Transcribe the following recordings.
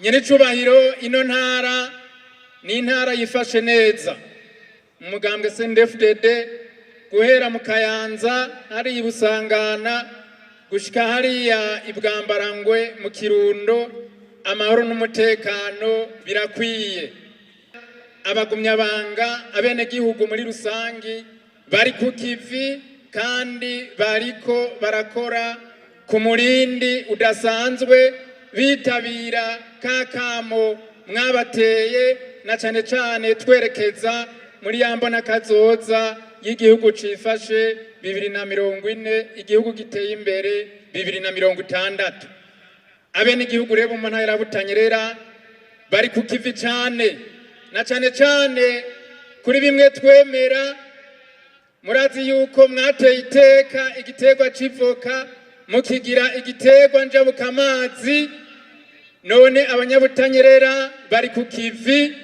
Nyenicubahiro, ino ntara ni intara yifashe neza mu mugambwe CNDD-FDD, guhera mu Kayanza hari ibusangana gushika hariya ibwambarangwe mu Kirundo, amahoro n'umutekano birakwiye. Abagumyabanga, abenegihugu muri rusangi bari ku kivi kandi bariko barakora ku murindi udasanzwe, bitabira ka kamo mwabateye, na cane cane twerekeza muri ya mbona kazoza y'igihugu cifashe 2040, igihugu giteye imbere 2060. Abenegihugu rero mu ntara ya Butanyerera bari ku kivi cane, na cane cane kuri bimwe twemera. Murazi yuko mwateye iteka igiterwa c'ivoka, mukigira igiterwa njabukamazi. None abanyabutanyerera bari ku kivi.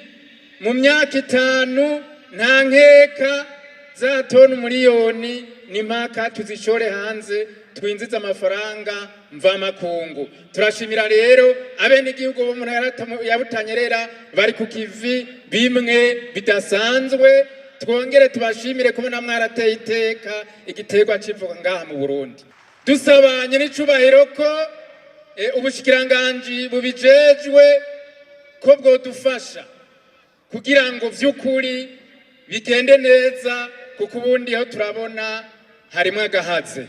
Mu myaka 5, nta nkeka, za toni 1 miliyoni ni mpaka tuzishore hanze, twinjize amafaranga mvamakungu. Turashimira rero abenegihugu bo mu ntara ya Butanyerera, bari ku kivi bimwe bidasanzwe. Twongere tubashimire kubona mwarateye iteka igiterwa c'ivoka ngaha mu Burundi. Dusaba nyenicubahiro ko ubushikiranganji bubijejwe ko bwodufasha kugira ngo vy'ukuri bigende neza, kuko ubundi aho turabona harimwo agahaze.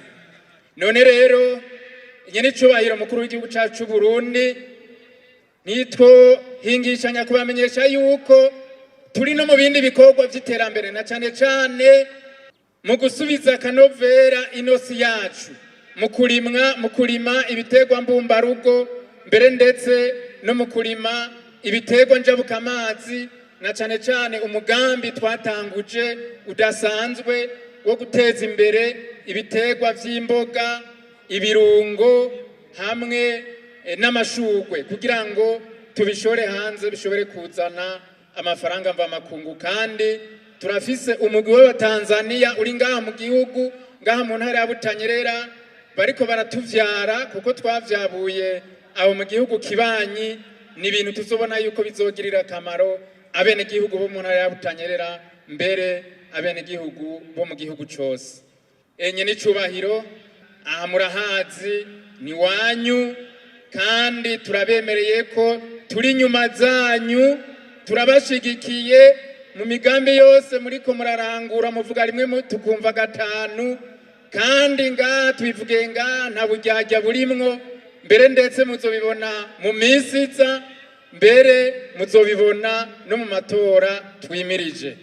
None rero, nyenicubahiro mukuru w'igihugu cacu c'Uburundi, nitwohingishanya kubamenyesha yuko turi no mu bindi bikorwa vy'iterambere, na cane cane mu gusubiza akanovera inosi yacu mu kurimwa, mu kurima ibiterwa mbumbarugo, mbere ndetse no mu kurima ibiterwa njabukamazi, na cane cane umugambi twatanguje udasanzwe wo guteza imbere ibiterwa vy'imboga, ibirungo hamwe n'amashurwe, kugira ngo tubishore hanze bishobore kuzana amafaranga mvamakungu. Kandi turafise umugwi w'Abatanzaniya uri ngaha mu gihugu, ngaha mu ntara ya Butanyerera, bariko baratuvyara kuko twavyabuye abo mu gihugu kibanyi. Ni ibintu tuzobona yuko bizogirira akamaro abenegihugu bo mu ntara ya Butanyerera, mbere abenegihugu bo mu gihugu cose. Enye n'icubahiro, aha murahazi ni wanyu, kandi turabemereye ko turi inyuma zanyu, turabashigikiye mu migambi yose muriko murarangura. Muvuga rimwe tukumva gatanu, kandi ngaha tubivuge ngaha, nta buryarya burimwo. Mbere ndetse muzobibona mu minsi iza, mbere muzobibona no mu matora twimirije.